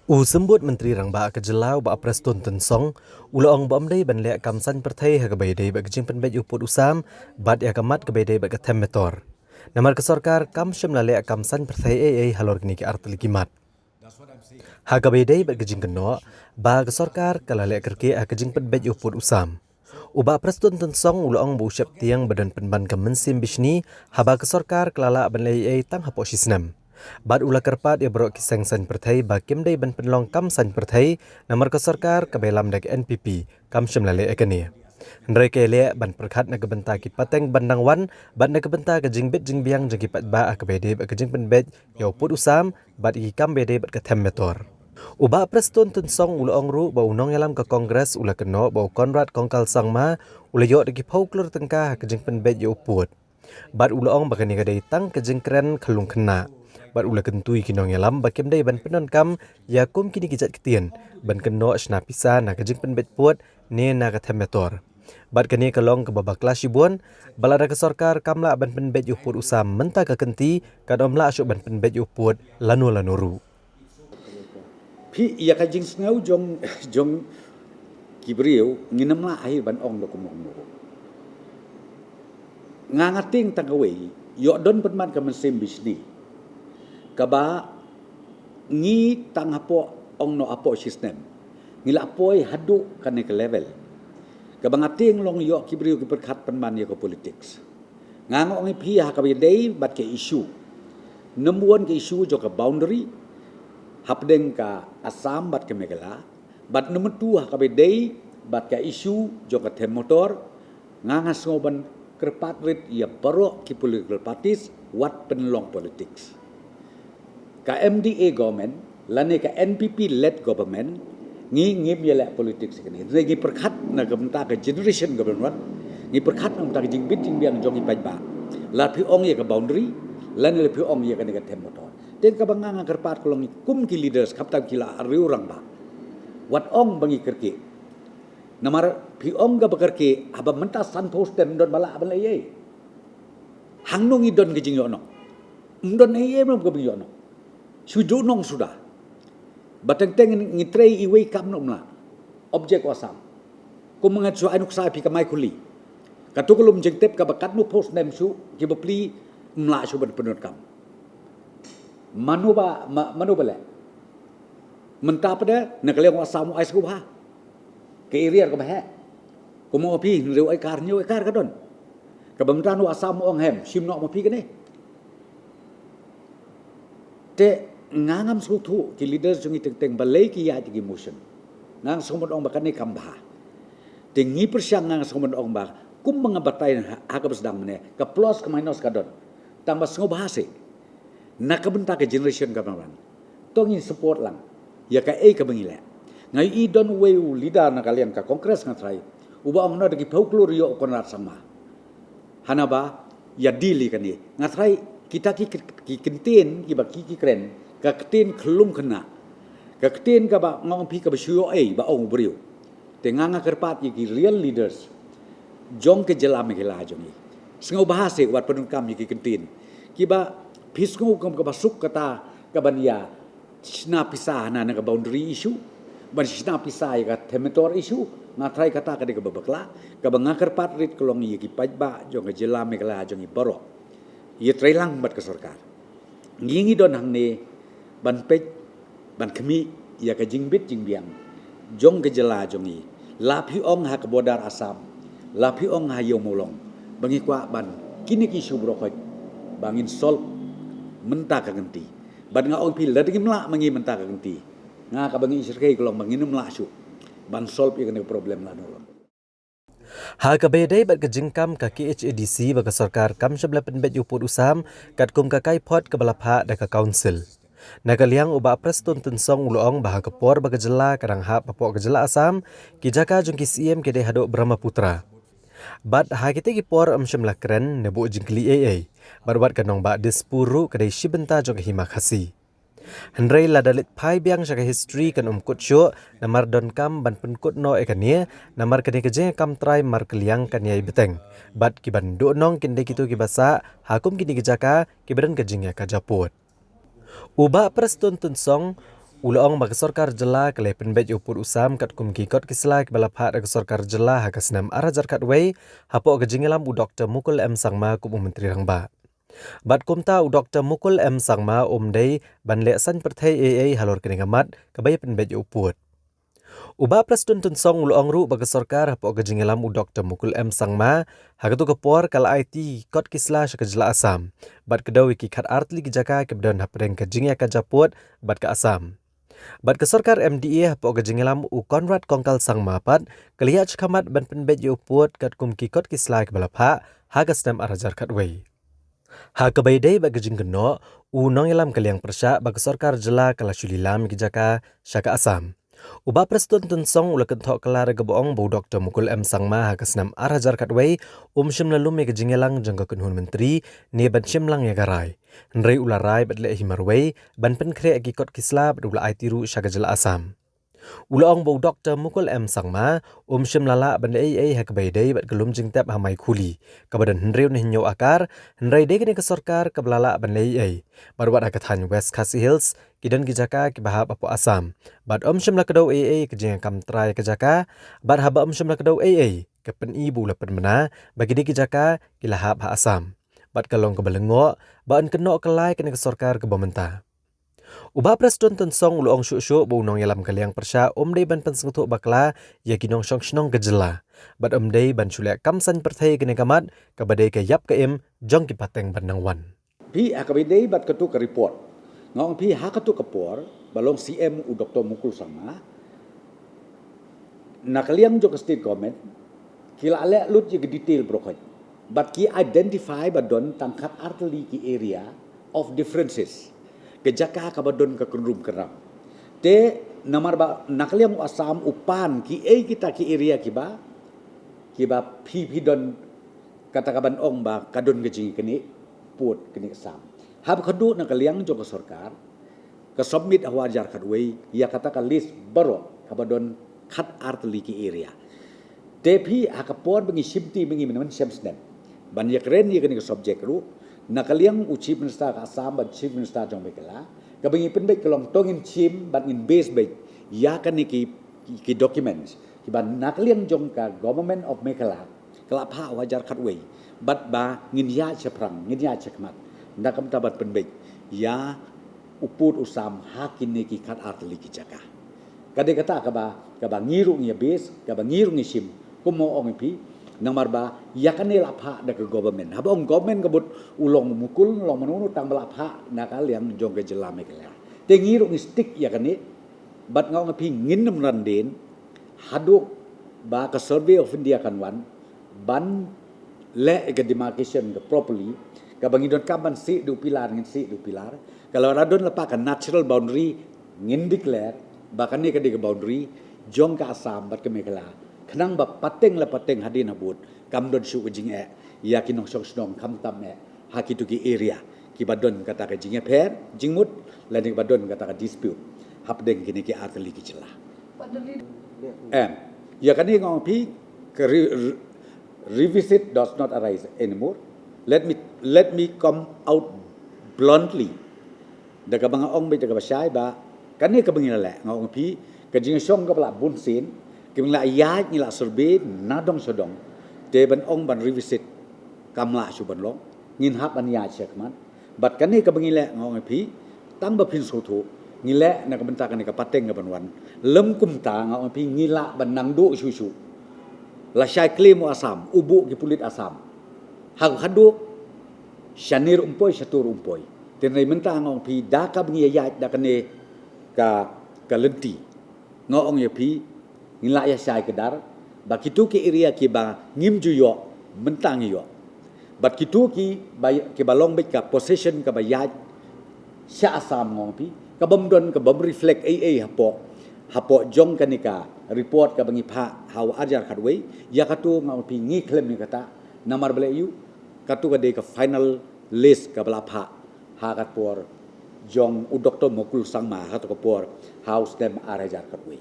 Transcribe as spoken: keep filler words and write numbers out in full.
U Symbud Myntri Rangbah ka jylla u Bah Prestone Tynsong u la ong ba ym dei ban leh kam saiñ pyrthei ha kaba ïadei bad ka jingpynbeit ïa u pud u sam bad ïa ka mat kaba ïadei bad ka them metor. Namar ka sorkar kam shym la leh kam saiñ pyrthei ei ei halor kine ki artylli ki mat. Ha kaba ïadei bad ka jingkynnoh ba ka sorkar ka la leh kyrkieh ha ka jingpynbeit ïa u pud u sam, u Bah Prestone Tynsong u la ong ba u sheptieng ba don pynban ka mynsiem bishni haba ka sorkar ka la lah ban leh ei ei tang hapoh shi snem. Bad u la kyrpad ïa baroh ki seng saiñ pyrthei ba kim dei ban pynlong kam saiñ pyrthei namar ka sorkar kaba ïalam da ka N P P kam shym la leh ïa kane. Hynrei ka ïaleh ban pyrkhat na ka bynta ki pateng ban dang wan bad na ka bynta ka jingbit jingbiang jong ki paidbah ha kaba ïadei bad ka jingpynbeit ïa u pud u sam bad ïa ki kam ba ïadei bad ka them metor. U Bah Prestone Tynsong u la ong ruh ba u nongïalam ka Congress u la kynnoh ba u Conrad Kongkal Sangma u la ïoh da ki phew klur tyngka ha ka jingpynbeit ïa u pud. Bad u la ong ba kane ka dei tang ka jingkren khyllung khynnah. Bad u la kyntu ïa ki nongïalam ba kim dei ban pyndonkam ïa kum kine ki jait ktien ban kynnoh shna pisa na ka jingpynbeit pud ne na ka them metor. Bad kane ka long kaba bakla shibun ba lada ka sorkar kam lah ban pynbeit ïa u pud u sam mynta ka kynti, kan ym lah shuh ban pynbeit ïa u pud lano lano ruh. Phi ïa ka jingsngew jong jong ki briew ngin ym lah hi ban ong da kumno kumno. Nga nga tieng tang kawei, ïoh don pynban ka mynsiem bishni kaba ngi tang hapoh ong noh hapoh shi snem ngi la poi haduh kane ka level kaba nga tieng long ïoh ki briew ki pyrkhat pynban ïa ka politics. Nga nga ong ïa phi ha kaba ïadei bad ka issue. Number one ka issue jong ka boundary hapdeng ka Assam bad ka Meghalaya. Bad number two ha kaba ïadei bad ka issue jong ka them metor. Nga nga sngew ban kyrpad rit ïa baroh ki political parties wat pynlong politics. Ka M D A government lane ka N P P led government ngi ngim ïaleh politics kane. Ngi pyrkhat na ka bynta ka generation ka ban wan. Ngi pyrkhat na ka bynta ka jingbit jingbiang jong ki paidbah. La phi ong ïa ka boundary lane la phi ong ïa kane ka them metor. Te kaba nga nga kyrpad ka long kum ki leaders khamtam ki la riew rangbah. Wat ong ba ngi kyrkieh. Namar phi ong kaba kyrkieh haba mynta san phew snem don ba lah ban leh ei ei. Hangno ngi don ka jingïohnong? Ym don ei ei ba ngi ïohnong. Shu ju nong suda. Ba teng teng ngi trei iwei kam noh ym lah. Object u Assam. Kum nga shu ai nuksa phi ka Maikhuli. Katu ka lum jingtip kaba katno phew snem shu ki bapli ym lah shu ban pyndonkam. Mano ba ma- mano ba leh. Mynta pat de na ka liang u Assam u ai sngewbha. Ka area kaba heh. Kum u phi hynriew ekar hynñiew ekar ka don. Kaba mynta u Assam u ong hem shim noh ma phi kane. Te nga ngam sngewthuh ki leaders jong ngi teng teng balei ki ïaid ki motion. Nga ngam sngewbha ong ba kane kam bha. Te ngi pyrshang nga ngam sngewbha ong ba kum ba nga batai ha kaba sdang mynne ka plus ka minus ka don. Tang ba sngewbha seh na ka bynta ka generation ka ban wan. To ngin support lang ïa kaei kaba ngi leh. Nga ïohi don uwei u leader na ka liang ka Congress nga trai uba ong na da ki phew klur ïoh u Conrad Sangma. Hana ba ïa deal ïa kane nga trai kita ki ki kyntien kiba ki ki kren ka ktien khlung khynnah. Ka ktien kaba nga ong phi kaba shu ïoh ei ba ong u briew. Te nga nga kyrpad ïa ki real leaders jong ka jylla Meghalaya jong ngi. Sngewbha seh wat pyndonkam ïa ki kyntien kiba phi sngew kum kaba suk kata kaban ïa shna pisa hana na ka boundary issue ban shna pisa ïa ka them metor issue. Nga trai kata ka dei kaba bakla kaba nga kyrpad rit ka long ïa ki paidbah jong ka jylla Meghalaya jong ngi baroh. Ïa trei lang bad ka sorkar. Ngi ngi don hangne ban peit ban khmih ïa ka jingbit jingbiang jong ka jylla jong ngi. La phi ong ha ka border Assam la phi ong ha Ïew Mawlong ba ngi kwah ban kine ki issue baroh khoit ba ngin solve mynta ka kynti. Bad nga ong phi lada ngim lah ma ngi mynta ka kynti nga kaba ngi shyrkhei ka long ba ngin ym lah shuh ban solve ïa kane ka problem lano lano. Ha kaba ïadei bad ka jingkam ka K H A D C ba ka sorkar kam shym la pynbeit ïa u pud u sam katkum ka kaiphod kaba la phah da ka council. Na ka liang u Bah Prestone Tynsong u la ong ba ha ka por ba ka jylla ka dang hap hapoh ka jylla Assam ki jaka jong ki C M ki dei haduh Brahmaputra. Bad ha kita ki por ym shym la kren ne buh jingkylli ei ei. Bad wat ka nongbah Dispur ruh ka dei shi bynta jong ka hima Khasi. Hynrei lada leit phai biang sha ka history kan ym kut shuh namar donkam ban pynkut noh ïa kane namar kane ka jingkam trai markylliang kan ïai bteng. Bad ki ban duh nong kin dei kito kiba sah ha kum kine ki jaka kiba don ka jingïakajia pud. U Bah Prestone Tynsong U la ong ba ka sorkar jylla ka la pynbeit ïa u pud u sam katkum ki kot ki sla kiba la phah da ka sorkar jylla ha ka snem ar hajar khatwei, hapoh ka jingïalam u Doktor Mukul M Sangma kum u Myntri Rangbah. Bad kumta u Doktor Mukul M Sangma um dei ban leh saiñ pyrthei ei ei halor kane ka mat kaba ïa pynbeit ïa u pud. U Bah Prestone Tynsong u la ong ruh ba ka sorkar hapoh ka jingïalam u Doktor Mukul M Sangma ha katu ka por ka la aiti kot ki sla sha ka jylla Assam bad kdew ïa ki khatar tylli ki jaka kiba don hapdeng ka jingïakajia pud bad ka Assam. Bad ka sorkar M D A hapoh ka jingïalam u Conrad Kongkal Sangma pat ka la ïaid shakhmat ban pynbeit ïa u pud katkum ki kot ki sla kiba la phah ha ka snem ar hajar khatwei. Ha kaba ïadei bad ka jingkynnoh, u nongïalam ka liang pyrshah ba ka sorkar jylla ka la shu lilam ïa ki jaka sha ka Assam. U Bah Prestone Tynsong u la kynthoh kylla da kaba ong ba u Doktor Mukul M Sangma ha ka snem ar hajar khatwei um shym la lum ïa ka jingïalang jong ka kynhun myntri ne ban shim lang ïa ka rai. Hynrei u la rai bad leh hi marwei ban pynkhreh ïa ki kot ki sla bad u la aiti ruh sha ka jylla Assam. U la ong ba u Doktor Mukul M Sangma um shym la lah ban leh ei ei ha kaba ïadei bad ka lum jingtep ha Maikhuli kaba don hynriew ne hynñiew akar, hynrei dei kane ka sorkar kaba la lah ban leh ei ei. Bad wat ha ka thaiñ West Khasi Hills ki don ki jaka kiba hap hapoh Assam. Bad um shym la kdew ei ei ka jingïakam trai ka jaka, bad haba um shym la kdew ei ei ka pyni ba u la pynbna ba ki dei ki jaka ki la hap ha Assam. Bad ka long kaba lyngngoh ba yn kynnoh kylla ïa kane ka sorkar kaba mynta. U Bah Prestone Tynsong u la ong shuh shuh ba u nongïalam ka liang pyrshah um dei ban pynsngewthuh bakla ïa ki nongshong shnong ka jylla bad um dei ban shu leh kam saiñ pyrthei ïa kane ka mat kaba dei ka ïap ka im jong ki pateng ban nang wan. Phi ha kaba ïadei bad katu ka report, nga ong phi ha katu ka por ba long C M u Doktor Mukul Sangma, na ka liang jong ka state government ki la leh lut ïa ka detail baroh khoit bad ki identify ba don tang khatar tylli ki area of differences, ka jaka kaba don ka kynrum kynram. Te namar ba na ka liang u Assam u pan kiei kita ki area kiba, kiba phi phi don kata kaban ong ba ka don ka jingkynnoh pud kynnoh sam. Haba ka dei na ka liang jong ka sorkar ka submit ha u ar hajar khatwei ïa kata ka list baroh kaba don khatar tylli ki area. Te phi ha ka por ba ngi shim ti ba ngi mynta shem snem ban ïakren ïa kane ka subject ruh, na ka liang u Chief Minister ka Assam bad Chief Minister jong Meghalaya, kaba ngi pynbeit ka long to ngin shim bad ngin base beit ïa kane ki, ki, ki documents kiba na ka liang jong ka Government of Meghalaya ka la phah ha u ar hajar khatwei bad ba ngin ïaid shaphrang, ngin ïaid shakhmat na ka bynta ban pynbeit ïa u pud u sam ha kine ki khatar tylli ki jaka. Ka dei kata kaba, kaba ngi ruh ngi base, kaba ngi ruh ngi shim, kum ba ong phi, namar ba ïa kane la phah da ka government. Haba ong government ka mut u long Mukul, long mano mano, tang ba la phah na ka liang jong ka jylla Meghalaya. Te ngi ruh ngi stick ïa kane, bad nga ong phi ngin ym ran dien haduh ba ka Survey of India kan wan ban leh ka demarcation ka properly, kaba ngi donkam ban sih da u pilar ngin sih da u pilar. Ka la don lypa ka natural boundary ngin declare ba kane ka dei ka boundary jong ka Assam bad ka Meghalaya, khnang ba pateng la pateng, hadien habud kam don shuh ka jingeh ïa ki nongshong shnong, khamtam eh ha kitu ki area kiba don kata ka jingïapher jingmut lane kiba don kata ka dispute hapdeng kine ki ar tylli ki jylla. Em, ïa kane nga ong phi, ka re-, re-, revisit does not arise anymore. Let me, let me come out bluntly. Da kaba nga ong beit da kaba shai ba kane kaba ngi la leh, nga ong phi, ka jingshong kaba la bun sien, kaba ngi la ïaid, ngi la survey na dong sha dong, te ban ong ban revisit kam lah shuh ban long. Ngin hap ban ïaid shakhmat. Bad kane kaba ngi leh, nga ong phi, tang ba phin sngewthuh, ngi leh na ka bynta kane ka pateng kaban wan. Lym kumta, nga ong phi, ngi lah ban nang duh shuh shuh. Lashai claim u Assam, u buh ki pulit Assam. Ha ka khadduh shane ruh um poi, shatu ruh um poi. Te hynrei mynta nga ong phi, da kaba ngi ïaid da kane ka, ka lynti, nga ong ïa phi, ngin lah ïa shai kdar ba kitu ki area kiba ngim ju ïoh, mynta ngi ïoh. Bad kitu kiba, kiba long beit ka possession kaba ïaid sha Assam, nga ong phi, ka bym don, ka bym reflect ei ei hapoh, hapoh jong kane ka report kaba ngi phah ha u ar hajar khatwei. Ïa katu nga ong phi ngi khlem ïa kata, namar balei? Ïa katu ka dei ka final list kaba la phah ha ka por jong u Doktor Mukul Sangma, ha katu ka por ha u snem ar hajar khatwei.